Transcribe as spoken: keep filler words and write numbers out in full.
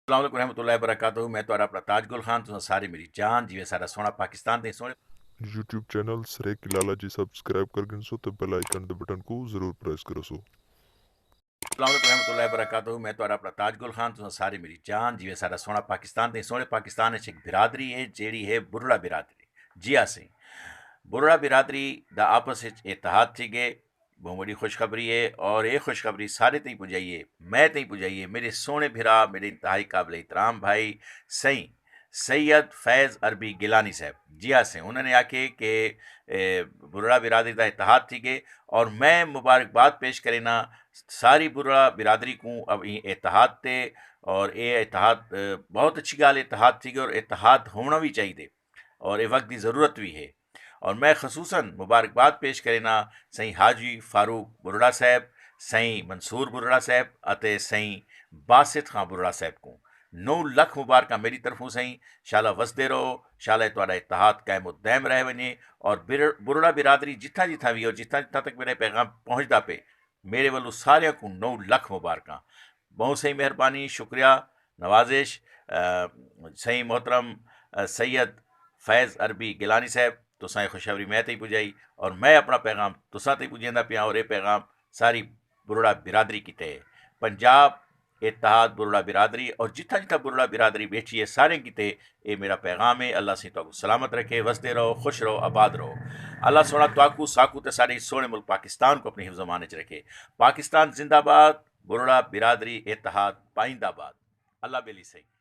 السلام علیکم ورحمۃ اللہ وبرکاتہ، میں تہاݙا اپݨا تاج گل خان، تساں سارے میری جان، جیویں ساݙا سوہݨا پاکستان تے سوہݨے یوٹیوب چینل سرائیکی لالا جی سبسکرائب کر گھنسو تے بیل آئیکن دے بٹن کوں ضرور پریس کرسو۔ السلام علیکم ورحمۃ اللہ وبرکاتہ، میں تہاݙا اپݨا تاج گل خان، تساں سارے میری جان، جیویں ساݙا سوہݨا پاکستان تے سوہݨے پاکستان وچ ہک برادری ہے جیڑھی ہے برڑا برادری۔ جی ہا سئیں، برڑا برادری دا آپس وچ اتحاد تھی ڳئے، ٻہوں وݙی خوشخبری ہے اور اے خوشخبری سارے تئیں پڄائی ہے، میں تئیں پڄائی ہے، میݙے سوہݨے بھرا، میݙے انتہائی قابل احترام بھائی سئیں سید فیض عربی گیلانی صاحب۔ جی ہا سئیں، انہاں نے آکھے کہ برڑا برادری دا اتحاد تھی ڳئے اور میں مبارکباد پیش کرینا ساری برڑا برادری کوں اب ایں اتحاد تے، اور اے اتحاد بہت اچھی ڳالھ ہے، اتحاد تھی ڳئے اور اتحاد ہووݨا وی چاہیدے اور اے وقت دی ضرورت وی ہے۔ اور میں خصوصا مبارکباد پیش کرینا سئیں حاجی فاروق برڑا صاحب، سئیں منصور برڑا صاحب اتے سئیں باسط خاں برڑا صاحب کوں۔ نو لکھ مبارکاں میݙی طرفوں سئیں، شالا وسدے رہو، شالا تہاݙا اتحاد قائم و دائم رہ ونڄے اور برڑا برادری جتھاں جتھاں وی ہو، جتھاں جتھاں تک میݙا پیغام پہنچدا پئے، میݙے ولوں ساریاں کوں نو لکھ مبارکاں۔ ٻہوں سئیں مہربانی، شکریہ، نوازش۔ سئیں محترم سید فیض عربی گیلانی صاحب، تساں اے خوشخبری میں تئیں پڄائی اور میں اپݨا پیغام تساں تئیں پڄیندا پیاں اور اے پیغام ساری برڑا برادری کیتے ہے۔ پنجاب اتحاد برڑا برادری اور جتھاں جتھاں برڑا برادری ٻیٹھی ہے ساریں کیتے اے میݙا پیغام ہے۔ اللہ سئیں تہاکوں سلامت رکھے، وسدے رہو، خوش رہو، آباد رہو۔ اللہ سوہݨا تہاکوں، ساکوں تے ساݙے سوہݨے ملک پاکستان کوں اپݨی حفظ و امان وچ رکھے۔ پاکستان زندہ باد، برڑا برادری اتحاد پائندہ باد۔ اللہ ٻیلی سئیں۔